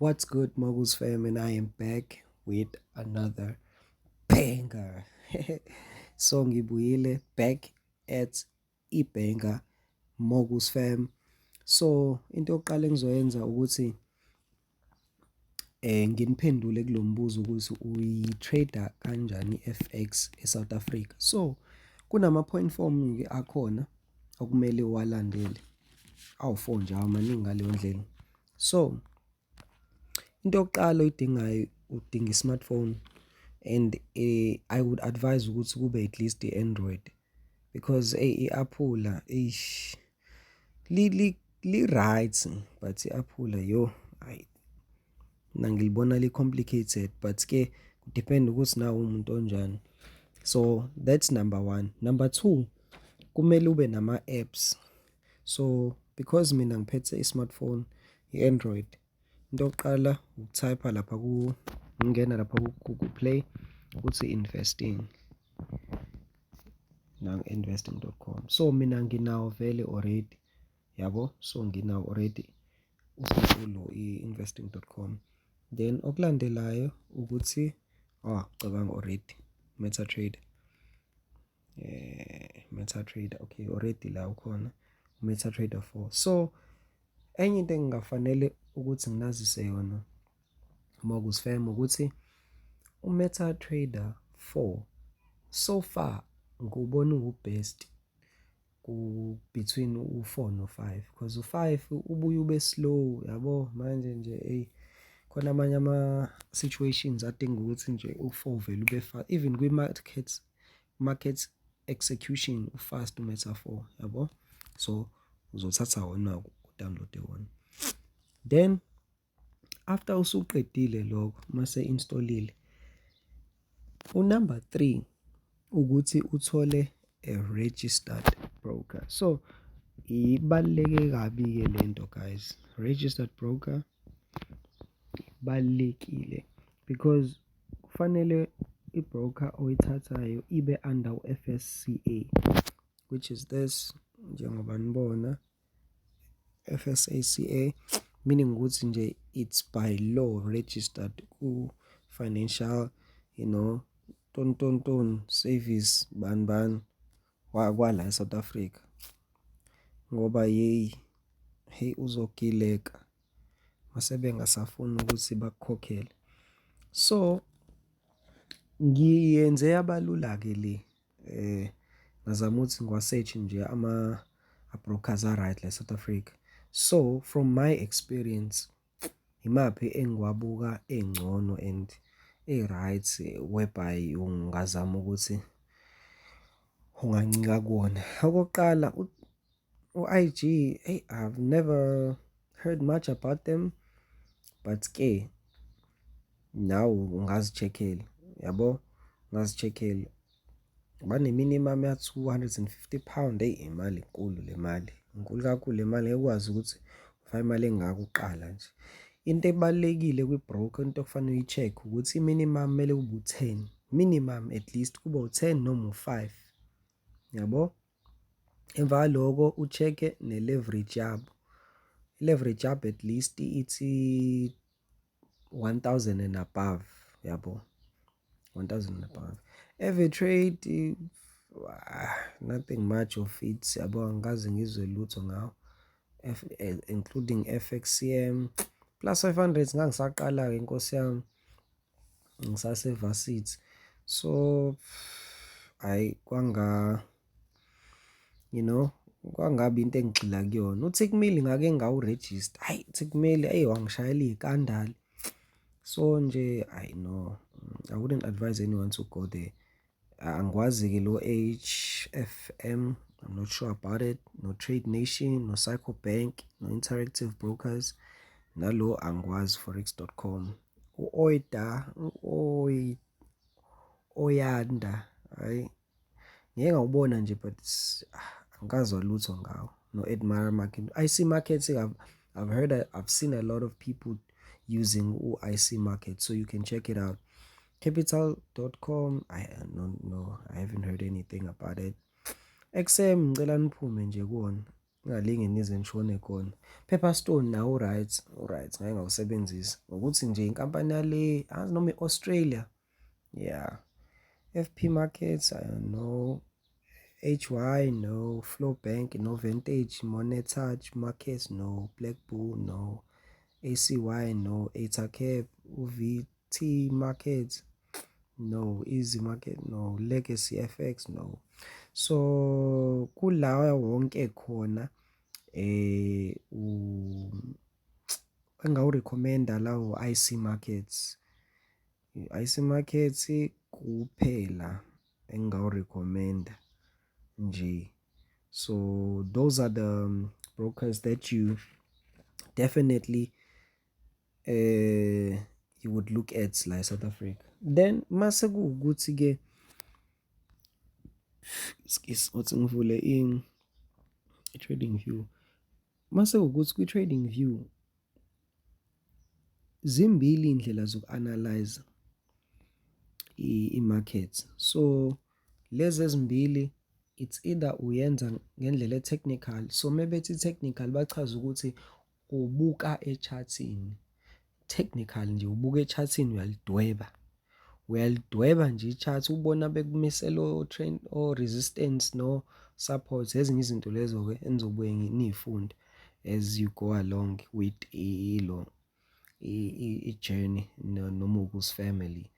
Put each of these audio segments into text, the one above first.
What's good, Moguls fam? And I am back with another banger. So ngibuyile back at ibanger, Moguls fam. So into yokuqala engizoyenza ukuthi nginiphendule kulombuzo ukuthi uyi-trader kanjani i-FX eSouth Africa. So kunama point form ke akhona okumele uwalandele. Awu4 nje, amaningi ngaleyo ndlela. So into yokuqala oyidingayo, udinga i-smartphone, and I would advise ukuthi kube at least i-Android, because hey, i-Apple, eish, li li li right, but i-Apple yo, ayi, mina ngilibona li complicated, but ke depend ukuthi nawe umuntu onjani. So that's number 1. Number 2, kumele ube nama apps. So because mina ngiphethe i-smartphone i-Android, into yokuqala ukutype lapha ku ngena lapha ku Google Play uthi investing nang investing.com. So mina nginawo vele already, yabo. So nginawo already usulo i-investing.com. Then okulandelayo ukuthi, oh, cabanga already MetaTrader, MetaTrader, okay, already la ukhona MetaTrader 4. So enye into engingafanele ukuthi nginazise yona, Moguls fam, ukuthi uMetaTrader 4 so far ngubona uwu-best ku between u4 no5, because u5 ubuye ube slow, yabo. Manje nje, hey, khona amanye ama situations adinga ukuthi nje u4 vele ube fast, even kwi market execution ufast uMeta 4, yabo. So uzothatha wona, udownload wona. Then after usuqedile lokho, mase installile, unumber 3 ukuthi uthole a registered broker. So ibaluleke kabi ke lento, guys. Registered broker ibalulekile because kufanele ibroker oyithathayo ibe under u-FSCA, which is this, njengoba nibona, FSCA, meaning ukuthi nje it's by law registered ku financial ton ton ton service bani bani kwala eSouth Africa, ngoba yeyi, hey, uzogileka mase bengasafuni ukuthi bakukhokhele. So ngiyenze yabalula ke le, ngazama ukuthi ngiwa-search nje ama brokers a-right la eSouth Africa. So from my experience, imaphi engiwabuka engcono and e-right whereby ungazama ukuthi ungancika kuwona? Okokuqala, u-IG, hey, I've never heard much about them, but ke nawe ungazi-check-ela, yabo, ungazi-check-ela. Bane-minimum ya £250. Eyi, imali enkulu le mali, inkulu kakhulu le mali. Ngeke ukwazi ukuthi ufake imali engaka uqala nje. Into ebalulekile kwi-broker, into okufanele uyi-check, ukuthi i-minimum kumele kube u-10 minimum, at least kube u-10 noma u-5, yabo. Emva kwaloko u-check-e ne-leverage yabo. I-leverage yabo at least ithi 1000 and above, yabo, 1000 and above. AvaTrade, nothing much of it, yabo, angikaze ngizwe lutho ngawo. F, including FXCM, Plus 500, ngangisaqala-ke, inkosi yami, ngisase-varsity, so hhayi, kwanga kwangabi into engigxila kuyona. U-Tickmill ngake ngawu-register, hhayi, Tickmill, eyi, wangishayela iy'kandali. So nje, I no, I wouldn't advise anyone to go there. Angikwazi-ke lo HFM, I'm not sure about it, no Trade Nation, no Psycho Bank, no Interactive Brokers, nalo angikwazi forex.com. U-Oida, Oyanda, hhayi, ngike ngawubona nje, but angikazwa lutho ngawo. No Admiral Market, IC Markets, I've heard, I've seen a lot of people using u-IC Market, so you can check it out. Capital.com, I don't know, I haven't heard anything about it. XM, ngicela niphume nje kuwona. Ningalinge nize nishone khona. Pepperstone nawo u-right, u-right ngake ngawusebenzisa. Ngokuthi nje inkampani yale, angazi noma i-Australia. Yeah. FP Markets, I don't know. HY, no. Flow Bank, no. Vantage, Monetouch, Markets, no. Black Bull, no. ACY, no. Etacap, UVT Markets, no. Easy Market, no. Legacy FX, no. So kulawa wonke khona engawu-recommend-a lawo IC Markets. I-IC Markets kuphela engingawu-recommend-a nje. So those are the brokers that you definitely you would look at la eSouth Africa. Then mase kuwukuthi ke, excuse, othi ngivule i-trading view. Mase kuwukuthi kwi-trading view zimbili indlela zoku-analyze i-market. So lezi ezimbili, it's either uyenza ngendlela e-technical. So mebethi technical, bachaza ukuthi ubuka e-chart-ini. Technical nje ubuka e-chart-ini, uyalidweba. Uyalidweba nje i-chart, ubona bekumisela o-trend, o-resistance no-support, ezinye izinto lezo-ke enizobuye niyifunde as you go along with ilo i-journey noMuku's family.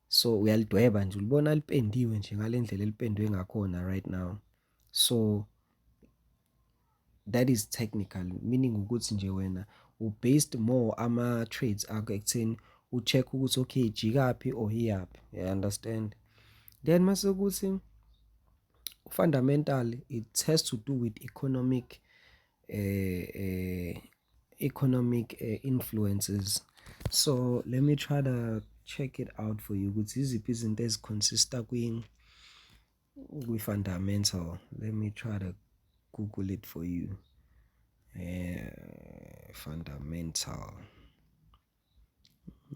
So uyalidweba nje, ulibona lipendiwe nje ngale ndlela elipendwe ngakhona right now. So that is technical, meaning ukuthi nje wena u-based more ama-trades akho ekutheni u-check ukuthi okay, ijikaphi or iyaphi, you understand? Then mase kuthi fundamental, it has to do with economic influences. So let me try to check it out for you ukuthi iziphi izinto ezi-consista kwi-fundamental. Let me try to Google it for you. Fundamental,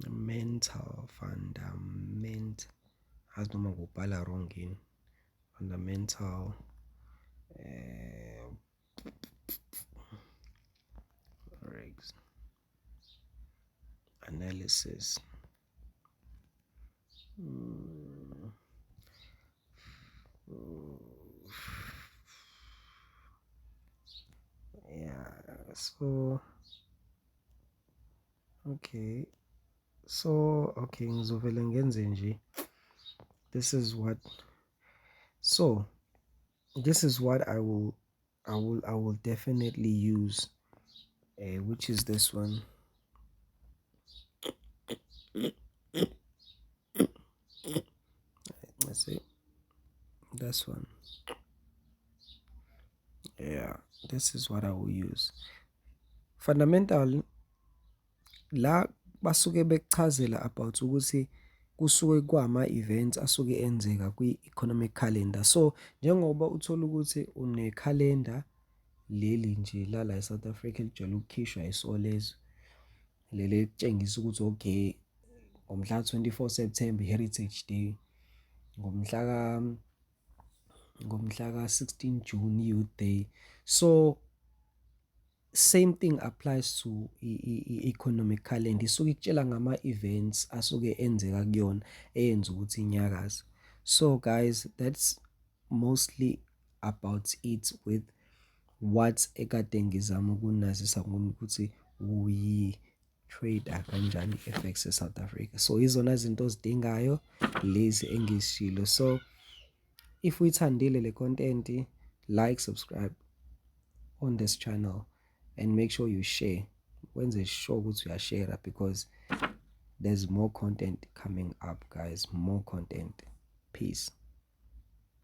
mental, fundament, azi noma ngubhala wrong yini. Fundamental forex analysis. Yeah, so okay, so okay, ngizovele ngenze nje. This is what, so this is what I will definitely use, which is this one. Let's see, this one. Yeah, this is what I will use. Fundamental la basuke bekuchazela about ukuthi kusuke kwama events asuke enzeka kwi-economic calendar. So njengoba uthola ukuthi une-calendar leli nje la eSouth Africa elijwayele ukukhishwa iSolezwe, leli ekutshengisa ukuthi okay, ngomhla 24 September Heritage Day, ngomhla ka 16 June Youth Day. So same thing applies to i-economic calendar, isuke ikutshela ngama-events asuke enzeka kuyona eyenza ukuthi inyakaze. So guys, that's mostly about it with what ekade ngizama ukunazisa ukuthi uyi-trader kanjani i-FX e-South Africa. So izona zinto ozidingayo lezi engizishilo. So if uyithandile le content, like, subscribe on this channel and make sure you share, wenze sure ukuthi uyashare because there's more content coming up, guys, more content. Peace.